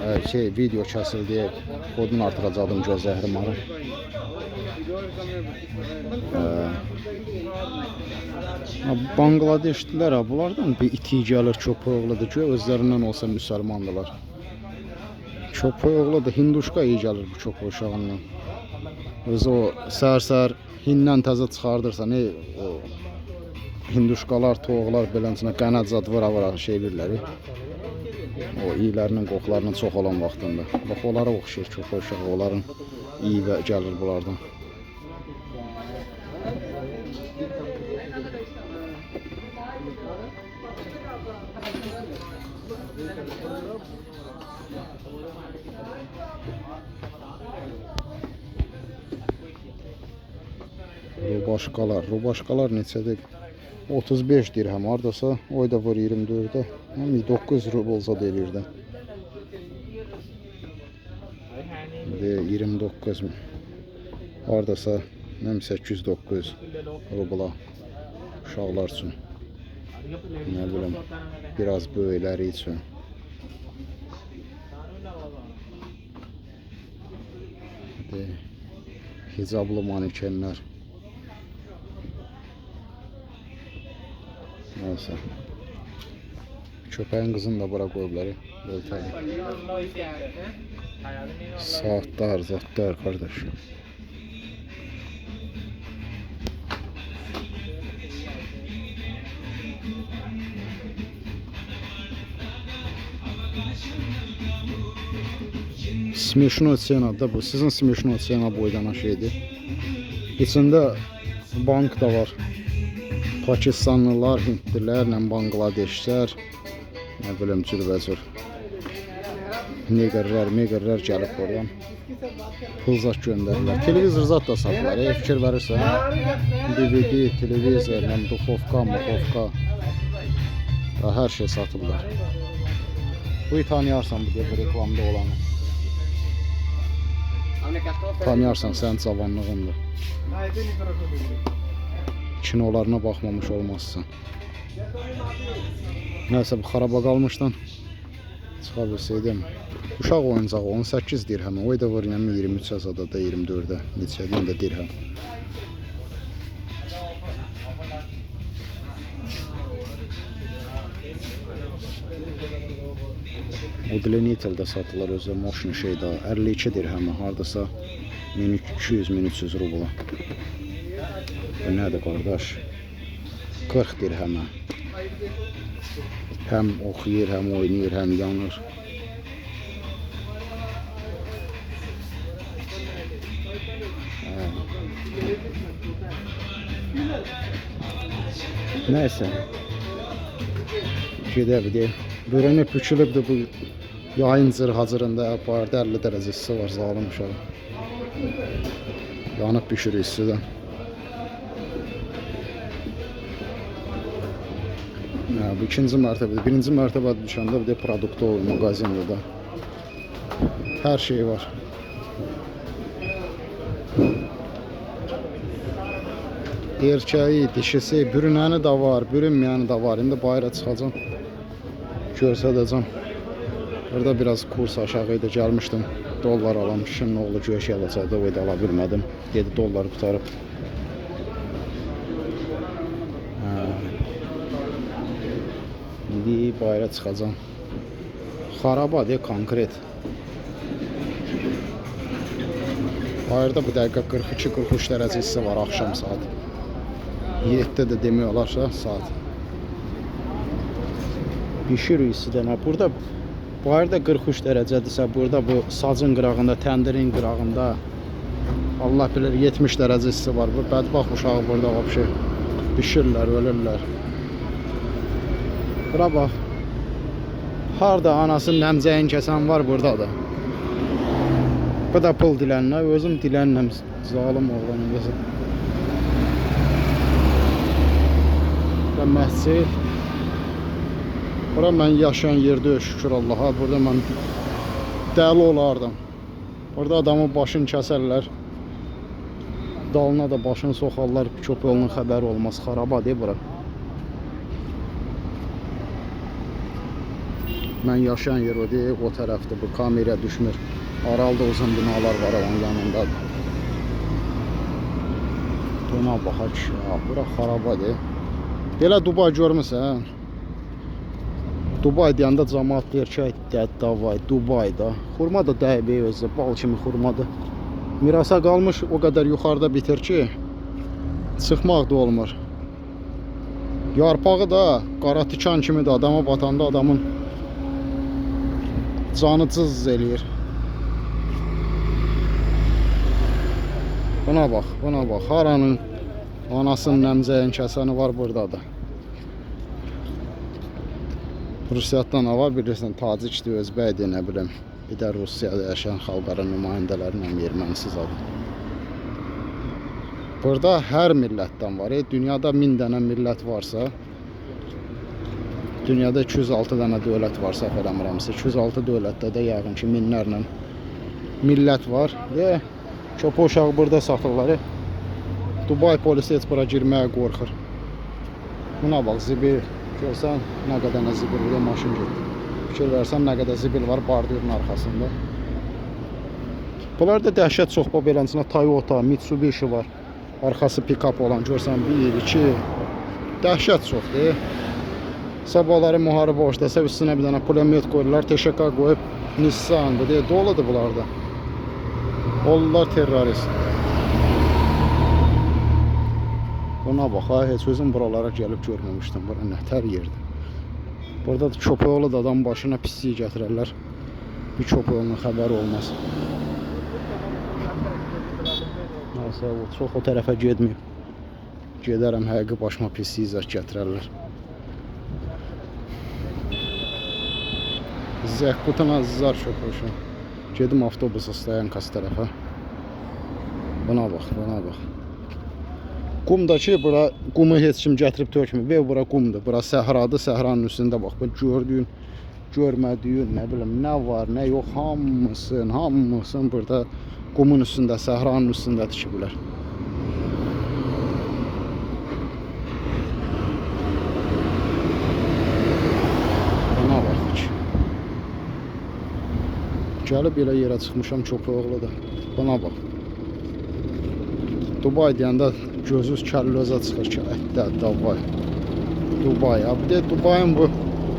Şey, video kəsildi. Odun artıracaqdım göz zəhrimarı. Bangladeşlilər ha, bunlardan bir iti gəlir köpək oğludur ki, özlərindən olsa müsəlmandılar. Köpək oğludur, hinduşka iyi gəlir bu köpək uşağından. Özü o səhər-səhər hindən təzə çıxardırsan, o hinduşkalar, toyuqlar beləsinə qənət zad vura-vura şey eləyirlər. O iylərinin, qoxularının çox olan vaxtında. Bax, onlara oxşayır köpək uşağı, onların iyi gəlir bunlardan. Rubaşkalar, rubaşkalar neçədir? 35 dirhəm hardasa, oy da vur 24-ə. Həm 9 rubl zad eləyir də. İndi 29 hardasa nəm 800-900 rubla uşaqlar üçün. Nə bilim, biraz böyükləri üçün. İndi hicablı manikenlər. Nəysə. Köpəyin qızını da bura qoyublar. Lövtəli. Saatlar, zatlar qardaş. Smешно cena da bu. Sizin smешno cena boydana şeydir. İçində bank da var. Pakistanlılar, Hindlilər, Bangladeşlər, nə bilim cürbəcür neqerlər, meqerlər gəlib oradan pul zat göndərirlər. Televizor zat da satırlar, fikir verirsən. DVD, televizor, nə duxovka, muxovka, hər şey satırlar. Bu tanıyarsan bu deyə bu reklamda olanı. Tanıyarsan sən cavanlığındır. Kinolarına baxmamış olmazsan. Nəsə bu xaraba qalmışdan çıxa bilsəydim. Uşaq oyuncağı 18 dirhəm. O da var 23-ə zada da 24-ə. Neçədən də dirhəm. Udlenitel-də satılır özü moşni şeydə 52 dirhəmə, hardasa 1200-1300 rubla. Bu nədir qardaş? 40 dirhəmə. Həm oxuyur, həm oynayır, həm yanır. Nəysə. Gedə bir deyim. Börənə bükülübdür bu yayın cırhacırında, bayırda 50 dərəcə isti var, zalim uşağı. Yanıb bişir istidən. Hə, bu ikinci mərtəbədə. Birinci mərtəbədə düşəndə bir də produktov mağazindir da. Hər şey var. Erkəyi, dişisi, bürünəni də var, bürünməyəni də var. İndi bayıra çıxacam, göstərəcəm. Burada biraz kurs aşağı idi, gəlmişdim. Dollar alam, kişinin oğlu göyə alacaqdı, o da ala bilmədim. Dedi, dollar qurtarıb. Hə. İndi bayıra çıxacam. Xaraba deyə konkret. Bayırda bu dəqiqə 42-43 dərəcə isti var axşam saat. 7-də də demək olar saat. Bişir istidən. Ha, burada bayırda 43 dərəcədirsə, burada bu sacın qırağında, təndirin qırağında Allah bilir 70 dərəcə isti var. Bu bədbəxt uşağı burada vəbşi bişirlər, ölürlər. Bura bax. Harda anasının nəmcəyin kəsən var buradadır. Bu da pul dilənlər, özüm dilənləm zalim oğlanın qızı. Və məscid. Bura mən yaşayan yerdə şükür Allaha. Burada mən dəli olardım. Burada adamın başını kəsərlər. Dalına da başını soxarlar. Köpək xəbəri olmaz. Xaraba deyil bura. Mən yaşayan yer o deyil, o tərəfdir. Bu kameraya düşmür. Aralıda uzun binalar var onun yanındadır. Buna bax, kişi, bura xarabadır. Belə Dubay görmüsən? Dubay deyəndə camaat deyir ki, davay, Dubayda. Xurma da dəyib özü, bal kimi xurmadır. Mirasa qalmış o qədər yuxarıda bitir ki, çıxmaq da olmur. Yarpağı da qara tikan kimidir, adama batanda adamın canı cız eləyir. Buna bax, buna bax. Haranın anasının əmzəyin kəsəni var buradadır. Rusiyatdan nə var bilirsən, Tacikdir, Özbəkdir, nə bilim. Bir də Rusiyada yaşayan xalqların nümayəndələri ermənisiz adı. Burada hər millətdən var. Dünyada 1000 dənə millət varsa, dünyada 206 dənə dövlət var, səhv eləmirəmsə, 206 dövlətdə də yəqin ki, minlərlə millət var. Köpək uşağı burada satırlar. Dubay polisi heç bura girməyə qorxur. Buna bax, zibil. Görsən, nə qədər nə zibil, burada maşın getdi. Fikir versən, nə qədər zibil var bardurun arxasında. Bunlarda dəhşət çox, bax, beləsinə Toyota, Mitsubishi var. Arxası pick-up olan, görsən, 1, 2, dəhşət çoxdur. Sabahları müharibə başlasa, üstünə bir dənə pulemyot qoyurlar, TŞK qoyub, Nissan'dır, deyə, doludur bunlarda. Olurlar terrorist. Buna bax, ha, heç özüm buralara gəlib görməmişdim. Bura nətər yerdir. Burada da köpək da adam başına pislik gətirərlər. Bir köpək xəbəri olmaz. Nəsə, o çox o tərəfə getməyib. Gedərəm, həqiqi başıma pislik zət gətirərlər. Zəhqutun azizlər köpək uşağı. Gedim avtobusa stayankası tərəfə. Buna bax, buna bax. Qumda ki, bura qumu heç kim gətirib tökmür. Bura qumdur, bura səhradır, səhranın üstündə bax. Bu gördüyün, görmədiyin, nə bilim, nə var, nə yox, hamısın burada qumun üstündə, səhranın üstündə tikiblər. Buna bax ki. Gəlib elə yerə çıxmışam, köpək da. Buna bax. Dubay deyəndə gözünüz kəllözə çıxır ki, ətdə, davay. Dubay. Bir də Dubayın bu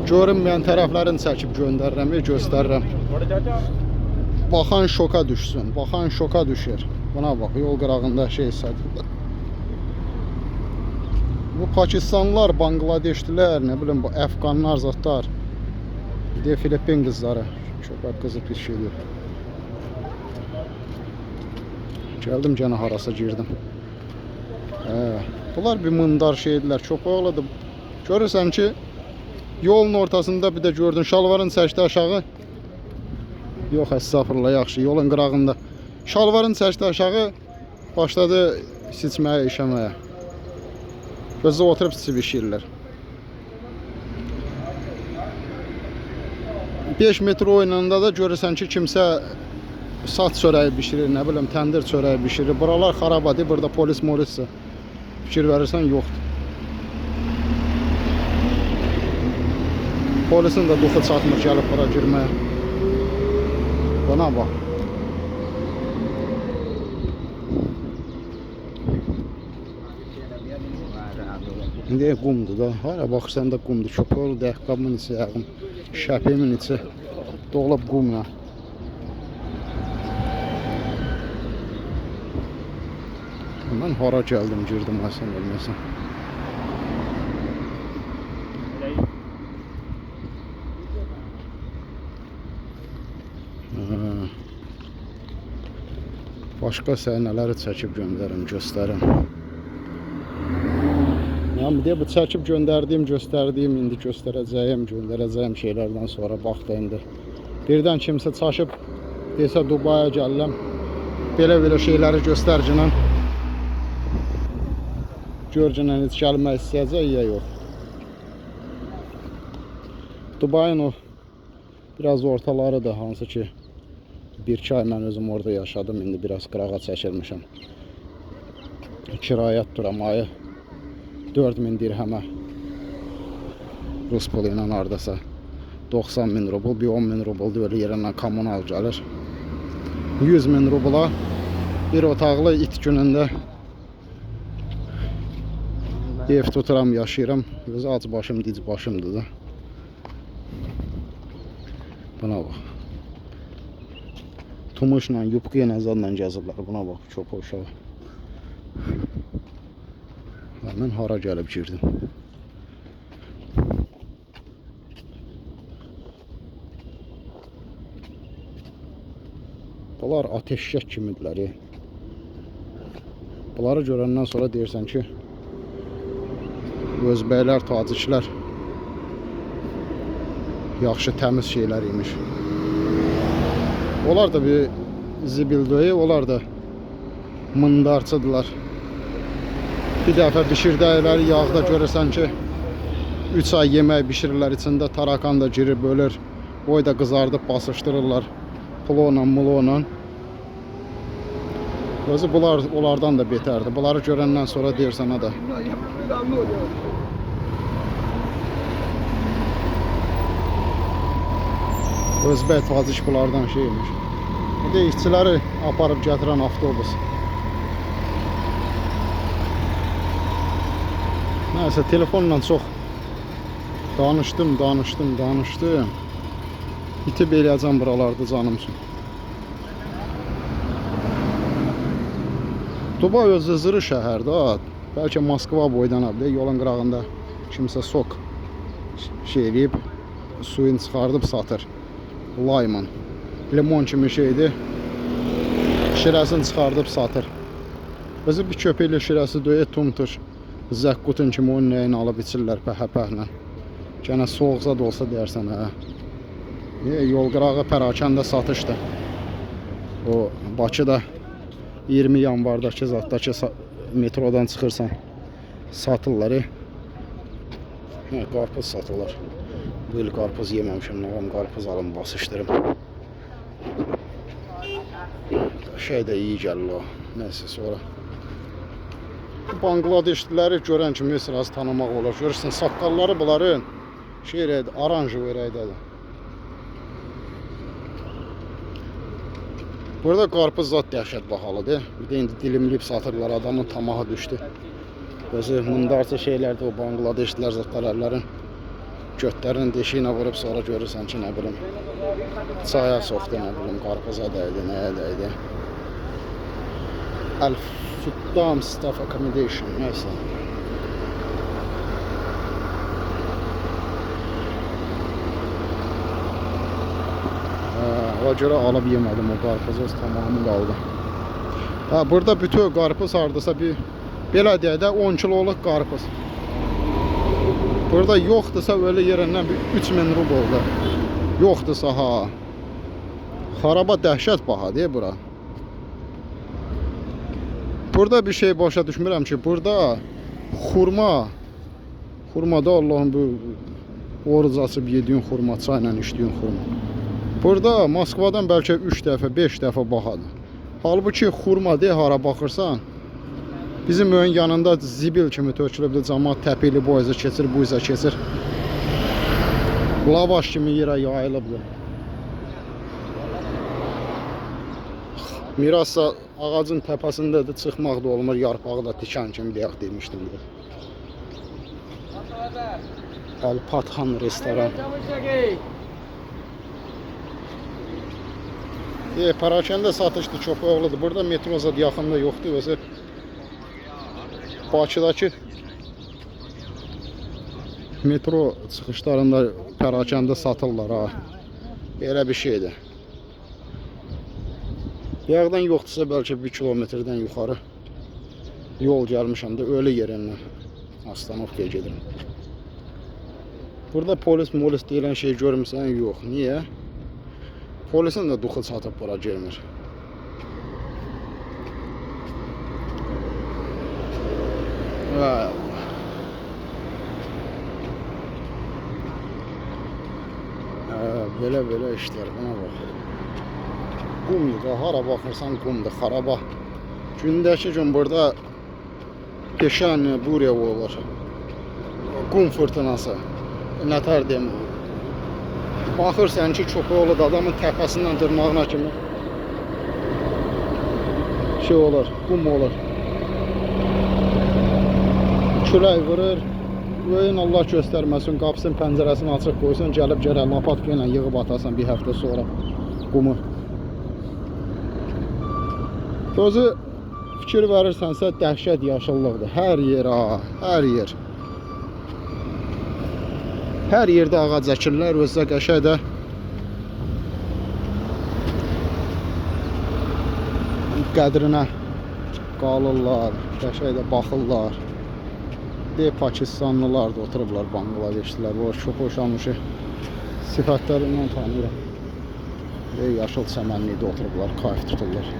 görünməyən tərəflərini çəkib göndərirəm, göstərirəm. Baxan şoka düşsün, baxan şoka düşür. Buna bax, yol qırağında şey satırlar. Bu Pakistanlılar, Bangladeşlilər, nə bilim, bu Əfqanlar, zatlar. Bir də Filippin qızları. Köpək qızı pis şeydir. Gəldim, gənə harasa girdim. Bunlar bir mındar şeydilər, köpək. Görürsən ki, yolun ortasında bir də gördün, şalvarın çəkdi aşağı. Yox, əstəğfurullah, yaxşı, yolun qırağında. Şalvarın çəkdi aşağı, başladı siçməyə, işəməyə. Gözdə oturub siçib işəyirlər. 5 metr oynanda da görürsən ki, kimsə sat çörəyi bişirir, nə bilim, təndir çörəyi bişirir. Buralar xarabadır, burada polis molissə fikir verirsən, yoxdur. Polisin də duxu çatmır gəlib bura girməyə. Buna bax. İndi qumdur da. Hara baxırsan da qumdur. Köpək ayaqqabımın içi, ayağım, şəpimin içi dolub qumla. Mən hara gəldim, girdim, sən bilməsən. Başqa səhnələri çəkib göndərim, göstərim. Yəni, bir də bu çəkib göndərdiyim, göstərdiyim, indi göstərəcəyim, göndərəcəyim şeylərdən sonra bax da indi. Birdən kimsə çaşıb, desə Dubaya gəlirəm, belə-belə şeyləri göstərcinən, görcünən heç gəlmək istəyəcək ya yox. Dubayın o biraz ortaları da hansı ki, bir-iki ay mən özüm orada yaşadım, indi biraz qırağa çəkilmişəm. Kirayət turam ayı 4000 dirhəmə Rus pulu ilə hardasa 90 min rubl, bir 10 min rubl da öyle yerindən kommunal gəlir. 100 min rubla bir otaqlı it günündə ev tuturam, yaşayıram. Özü ac başım, dic başımdır da. Buna bax. Tumışla, yupqu ilə zadla gəzirlər. Buna bax, çöp uşağı. Mən hara gəlib girdim? Bunlar ateşgah kimidirlər. Bunları görəndən sonra deyirsən ki, özbəklər, taciklər yaxşı təmiz şeylər imiş. Onlar da bir zibil deyil, onlar da mındarçıdırlar. Bir dəfə bişirdəkləri yağda görürsən ki, 3 ay yemək bişirirlər, içində tarakan da girir, bölür. Boy da qızardıb basışdırırlar. Pulonla, mulonla. Özü bunlar onlardan da betərdir. Bunları görəndən sonra deyirsən ha da. Özbək, tacik bunlardan şeymiş. Bir də işçiləri aparıb gətirən avtobus. Nəysə, telefonla çox danışdım, danışdım, danışdım. İtib eləyəcəm buralarda canım üçün. Dubai özü zırı şəhərdir ha. Bəlkə Moskva boydan abi, yolun qırağında kimsə sok şey eləyib, suyunu çıxardıb satır. Layman. Limon kimi şeydir. Şirəsini çıxardıb satır. Özü bir köpəklə şirəsi döyür, tumtuş. Zəqqutun kimi onun nəyini alıb içirlər pəhə-pəhlə. Gənə soğuqsa da olsa deyərsən, hə. Yol qırağı pərakəndə satışdır. O Bakıda 20 yanvardakı zatdakı metrodan çıxırsan, satırlar. Hə, qarpız satırlar. Bu il qarpız yeməmişəm, nə qarpız alım, basışdırım. Şey də iyi gəlir o. Nəysə sonra. Bangladeşliləri görən kimi heç az tanımaq olar. Görürsən, saqqalları bunların şey rəydə, aranjı rəydədir. Burada qarpız zat dəhşət bahalıdır. Bir də indi dilimləyib satırlar, adamın tamaha düşdü. Özü mındarca şeylərdir o Bangladeşlilər zatlar əllərin götlərinin deşiyi ilə vurub sonra görürsən ki, nə bilim, çaya soxdu, nə bilim, qarpıza dəydi, nəyə dəydi. Əl-Fuddam Staff Accommodation, nəysə. Ona görə alıb yemədim o qarpızı, öz tamamı qaldı. Hə, burada bütün qarpız hardasa bir, belə deyək də 10 kiloluq qarpız. Burada yoxdursa öyle yerindən bir 3000 rubl oldu. Yoxdursa ha. Xaraba dəhşət baha deyə bura. Burada bir şey başa düşmürəm ki, burada xurma, xurmada Allahın bu oruc açıb yediyin xurma, çayla içdiyin xurma. Burada Moskvadan bəlkə 3 dəfə, 5 dəfə bahadır. Halbuki xurma deyə hara baxırsan, bizim öyün yanında zibil kimi tökülübdür, camaat təpili bu üzə keçir, bu üzə keçir. Lavaş kimi yerə yayılıbdır. Mirassa ağacın təpəsindədir, çıxmaq da olmur, yarpağı da tikan kimi deyək demişdim. Əl-Pathan restoran. Parakəndə satışdır, çox oğludur. Burada metro zad yaxında yoxdur, özü Bakıdakı metro çıxışlarında pərakəndə satırlar ha. Elə bir şeydir. Yağdan yoxdursa bəlkə 1 kilometrdən yuxarı yol gəlmişəm də ölü yerindən Astanovkaya gedirəm. Burada polis molis deyilən şey görmüsən? Yox. Niyə? Polisin də duxu çatıb bura girmir. Vay Allah. Belə-belə işlər, buna bax. Qumdur da, hara baxırsan qumdur, xaraba. Gündəki gün burada peşən burya olur. Qum fırtınası. Nətər deyim, Baxırsan ki, köpək da adamın təpəsindən dırnağına kimi şey olur, qum olur. Külək vurur. Öyün Allah göstərməsin, qapısının pəncərəsini açıq qoysan, gəlib gərək lapatka ilə yığıb atasan bir həftə sonra qumu. Özü fikir verirsənsə dəhşət yaşıllıqdır. Hər yer ha, hər yer. Hər yerdə ağac əkirlər, özü də qəşəng də qədrinə qalırlar, qəşəng də baxırlar. De Pakistanlılar da oturublar Bangladeşlilər. Bu çox hoşlanmışı sifətlərindən tanıyıram. De yaşıl çəmənlikdə oturublar, kayf tuturlar.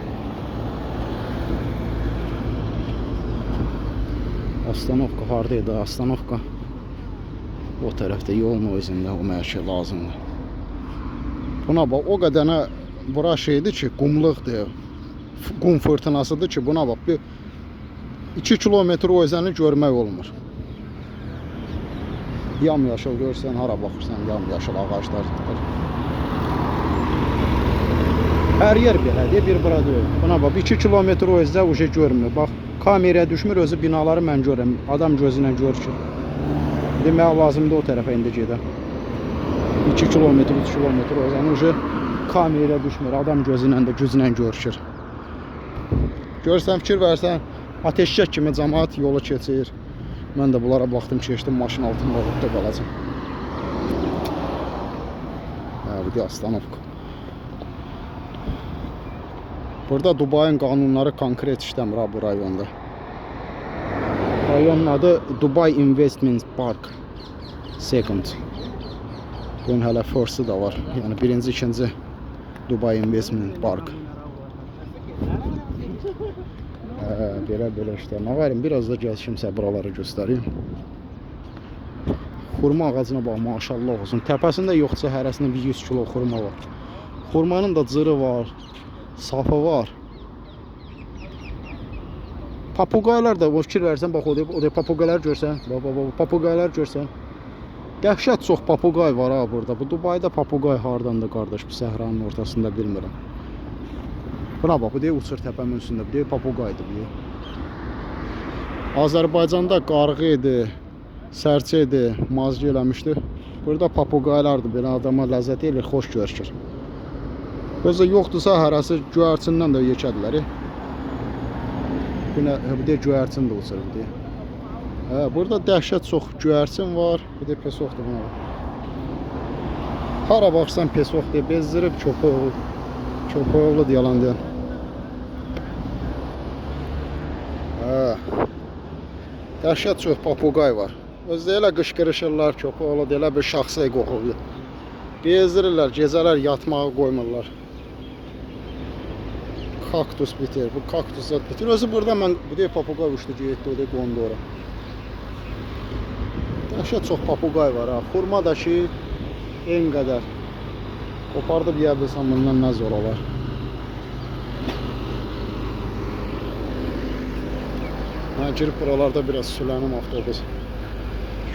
Astanovka haradaydı? Astanovka o tərəfdə yolun o üzündə o mənə lazımdır. Buna bax, o qədənə bura şeydir ki, qumluqdur. Qum fırtınasıdır ki, buna bax, bir 2 kilometr o üzəni görmək olmur. Yam-yaşıl görsən, hara baxırsan, yam-yaşıl ağaclar. Hər yer belədir, bir bura deyil. Buna bax, 2 kilometr o üzdə uje görmür. Bax, kameraya düşmür, özü binaları mən görürəm. Adam gözü ilə görür ki. Demək lazımdır o tərəfə indi gedə. 2 kilometr, 3 kilometr o üzəni uje kameraya düşmür. Adam gözü ilə də güclə görür. Görsən, fikir versən, ateşkək kimi camaat yolu keçir. Mən də bunlara baxdım, keçdim, maşın altında olub da qalacam. Hə, bu da Astanovka. Burada Dubayın qanunları konkret işləmir ha bu rayonda. Rayonun adı Dubai Investment Park Second. Bunun hələ first-ı da var. Yəni birinci, ikinci Dubai Investment Park. Hə, belə-belə işlər. Nə varim, biraz da gəlişimsə buraları göstərim. Xurma ağacına bax, maşallah olsun. Təpəsində yoxsa hərəsində bir 100 kilo xurma var. Xurmanın da cırı var, safı var. Papuqaylar da, o fikir versən, bax o deyir, papuqaylar görsən, bax, bax, bax, papuqaylar görsən. Dəhşət çox papuqay var ha burada. Bu Dubayda papuqay hardandır qardaş, bu səhranın ortasında bilmirəm. Buna bax, bu deyir uçur təpəmin üstündə, bu deyir papuqaydır bu deyir. Azərbaycanda qarğı idi, sərçə idi, mazgi eləmişdi. Burada papuqaylardır, belə adama ləzzət eləyir, xoş görükür. Özü yoxdursa hərəsi göyərçindən də yekədilər. Bu nə, bu deyir göyərçin də uçur bu deyir. Hə, burada dəhşət çox göyərçin var, bu deyir pesoxdur buna bax. Hara baxsan pesox deyir, bezdirib köpək. Köpəyoğlu yalan deyən. Hə. Dəhşət çox papuqay var. Özdə elə qışqırışırlar, köpəyoğlu elə bir şəxsi qoxuyor. Bezdirirlər, gecələr yatmağa qoymurlar. Kaktus bitir, bu kaktus zat bitir. Özü burada mən, bu deyir papuqay uçdu, getdi, o deyir qondu ora. Dəhşət çox papuqay var ha. Xurma da ki, en qədər. Qopardıb yeyə bilsəm bundan nə zor olar. Mən girib buralarda biraz sürlənim avtobus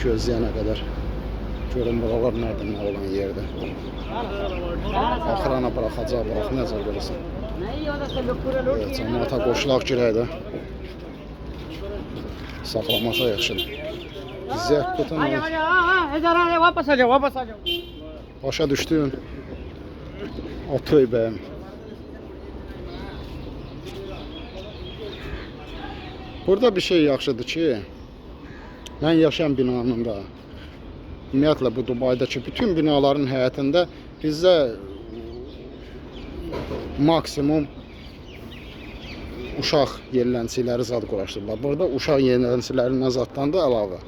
gözləyənə qədər. Görüm buralar nədir, nə olan yerdir. Axırana buraxacaq, bırax, necə görürsən. Evet, cəmaata qoşulaq girək də. Saxlamasa yaxşıdır. Zəhbətən başa düşdün. Atöy bəyim. Burada bir şey yaxşıdır ki, mən yaşayan binanın da, ümumiyyətlə bu Dubaydakı bütün binaların həyətində bizdə maksimum uşaq yerlənçiləri zad quraşdırırlar. Burada uşaq yerlənçilərindən zaddan da əlavə.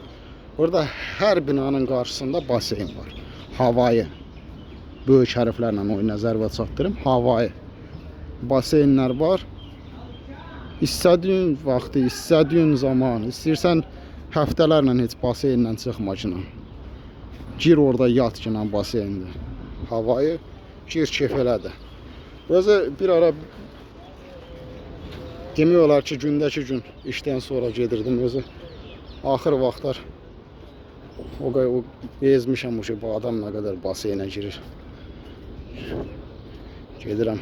Burada hər binanın qarşısında baseyn var. Havayı. Böyük hərflərlə o nəzərə çatdırım. Havayı. Baseynlər var. İstədiyin vaxtı, istədiyin zaman, istəyirsən həftələrlə heç baseynlə çıxma ki. Gir orada yat ki baseyndə. Havayı gir kef elədir. Özü bir ara demək olar ki, gündəki gün işdən sonra gedirdim özü. Axır vaxtlar o qədər bezmişəm o ki, bu adam nə qədər baseynə girir. Gedirəm.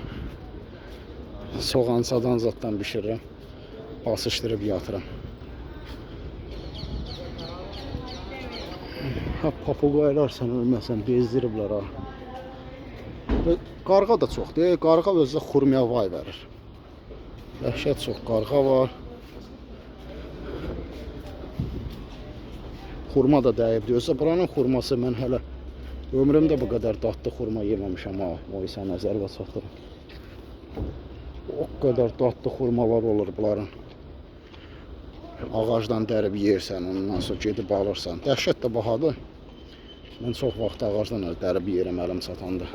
Soğansadan zaddan bişirirəm. Basışdırıb yatıram. Ha, papuqaylar sən ölməsən bezdiriblər ha. Və qarğa da çoxdur. Qarğa özü də xurmaya vay verir. Dəhşət çox qarğa var. Xurma da dəyibdir. Özü buranın xurması mən hələ ömrümdə bu qədər dadlı xurma yeməmişəm ha. Oy sən nəzər və çatdırım. O qədər dadlı xurmalar olur bunların. Ağacdan dərib yersən, ondan sonra gedib alırsan. Dəhşət də bahadır. Mən çox vaxt ağacdan dərib yerəm əlim çatanda.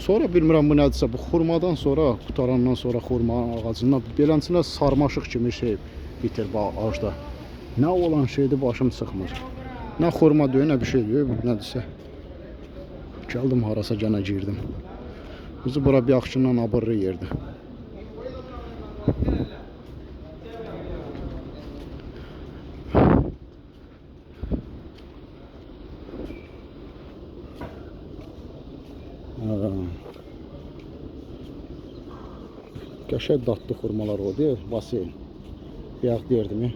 Sonra bilmirəm bu nədirsə, bu xurmadan sonra, qutarandan sonra xurma ağacından beləsinə sarmaşıq kimi şey bitir bu ağacda. Nə olan şeydir, başım çıxmır. Nə xurma deyir, nə bir şey deyir, nədirsə. Gəldim harasa gənə girdim. Bizi bura bir axşamdan abırlı yerdir. Qəşəng dadlı xurmalar oldu, baseyn. Bayaq deyirdim ya.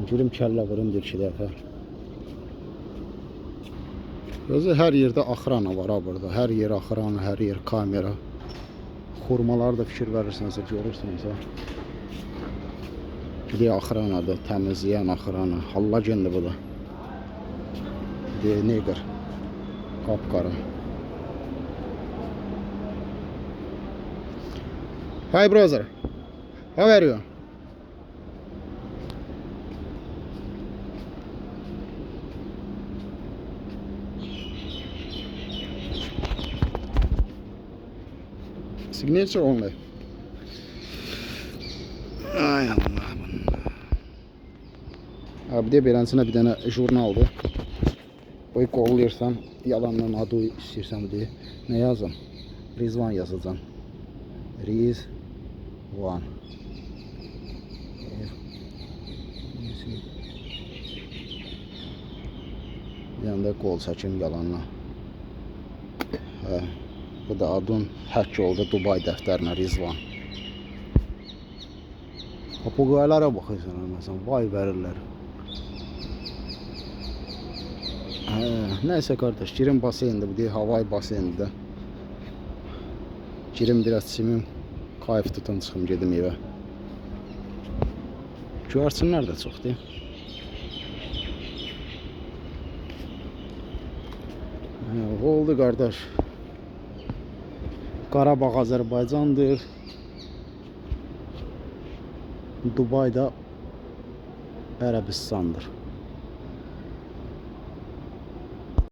Girim kəllə vurum bir iki dəfə. Özü hər yerdə axrana var ha burada. Hər yer axrana, hər yer kamera. Xurmaları da fikir verirsənsə görürsünüz ha. Gedək axranadır, təmizləyən axrana. Halla gendir bu da. Deyir, neqr. Qapqara. Hi brother. How are you? Signature only. Ay Allah. Abi de beləsinə bir dənə jurnaldır. Bu qollayırsan, yalandan adı istəyirsən deyə. Nə yazım? Rizvan yazacağam. Rizvan. Bir dənə də qol çəkim yalandan. Hə, bu da adın həkk oldu Dubay dəftərinə Rizvan. Papuqaylara baxırsan, məsələn, vay verirlər. Hə, nəysə qardaş, girim baseyndir, bu deyir, havay baseyndir də. Girim biraz çimim, kayf tutun, çıxım, gedim evə. Göyərçinlər də çoxdur. Hə, oldu qardaş. Qarabağ Azərbaycandır. Dubay da Ərəbistandır.